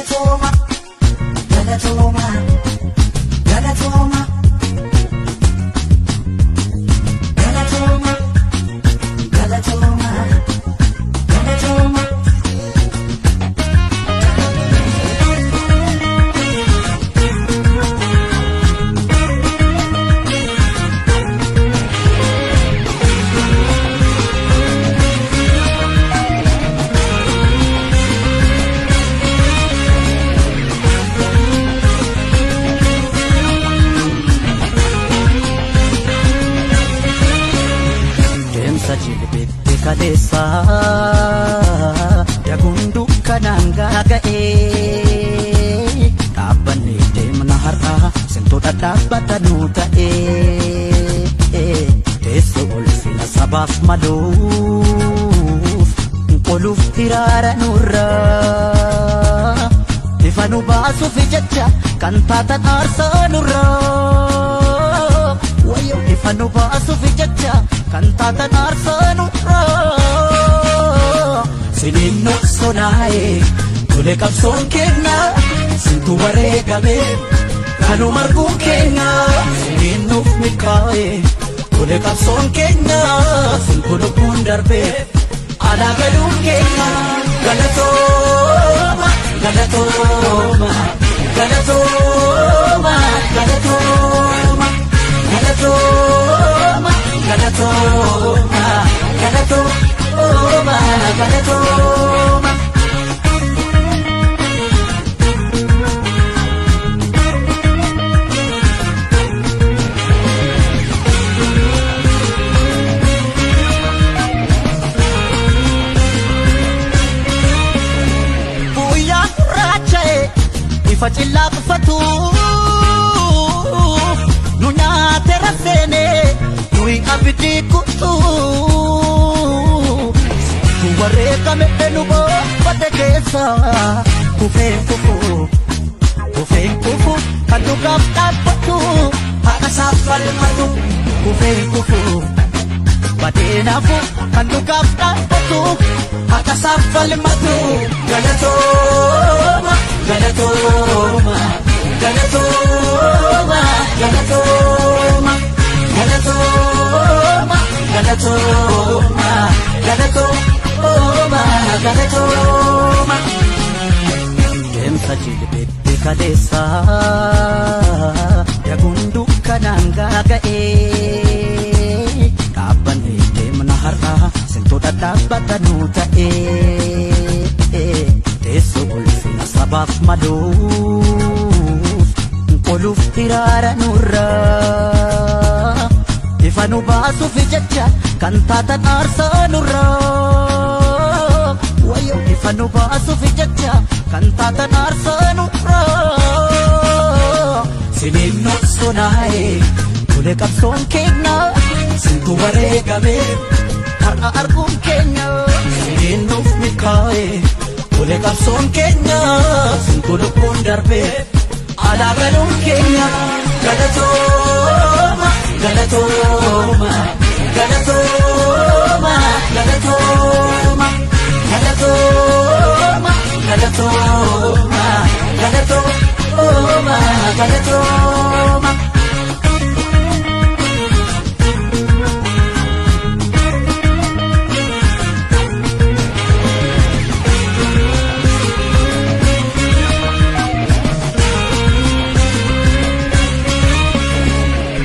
Galatooma, galatooma, galatooma. Galatooma, galatooma, galatooma. Deemsa jilbeetti kaleessa daguun dukkanaan gaaga'ee dhaabbannee deemna har'a sintoota dhaabbata nuu ta'ee teessoo ulfina sabaaf maluuf qoluuf hiraara nurraa ifa nu baasuuf jecha kan taatan aarsaa nurraa wayyo ifa nu baasuuf jecha kan taatan aarsaa nurraa siniin noqsonaa'e tole qabsoon kenna sintu wareegame kanuma arguun keenya siniin nuuf milkaa'e tole qabsoon keenya sintu lubbuun darbe alaa galuun keenya galatooma galatooma galatooma galatooma galatooma galatooma galatooma galatooma. Guyyaa gurraacha'e ifa cillaa qufatuuf nu nyaate rafeene nuyi abidii kutuu nu wareegame nu boobate keessa kufeen kufu kufeen kufu kan dhugaaf dhaabbatu haqa isaaf falmatu kufeen kufu badeenaafu kan dhugaaf dhaabbatu haqa isaaf falmatu galatooma galatooma galatooma galatooma galatooma galatooma galatooma galatooma. Deemsa jilbeetti kaleessa daguun dukkanaan gaaga'ee dhaabbannee deemna har'a sintoota dhaabbata nuu ta'ee teessoo ulfina sabaaf maluuf qoluuf hiraara nurraa ifa nu baasuuf jecha kan taatan aarsaa nurraa wayyo ifa nu baasuuf jecha kan taatan aarsaa nurraa siniin noqsonaa'e tole qabsoon keenya sintu wareegame har'a arguun keenya siniin nuuf milkaa'e tole qabsoon keenya sintu lubbuun darbe alaa galuun keenya galatooma galatooma galatooma galatooma galatooma galatooma galatooma galatooma.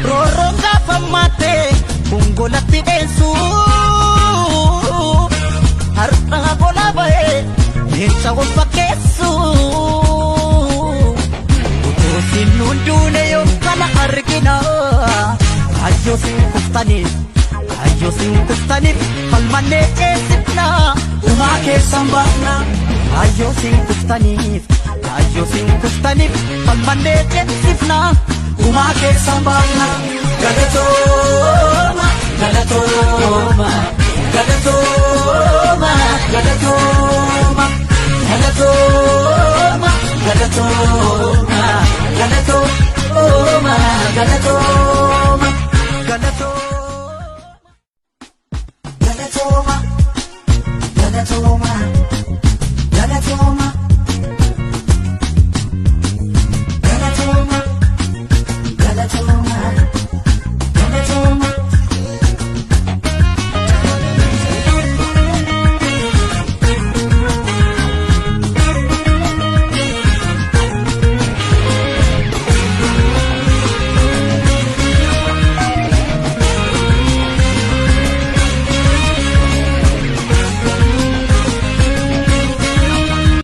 Roorroon gaafa maattee gongolatti dheensu har'a gola bahee leenca wal fakkeessu utuu sinnuun duune yoo kana argina kaayyoo sin kuftaniif kaayyoo sin kuftaniif falmannee ceesifna dhumaa keessan baafna kaayyoo sin kuftaniif kaayyoo sin kuftaniif falmannee ceesifna dhumaa keessan baafna galatooma galatooma galatooma galatooma galatooma galatooma galatooma galatooma.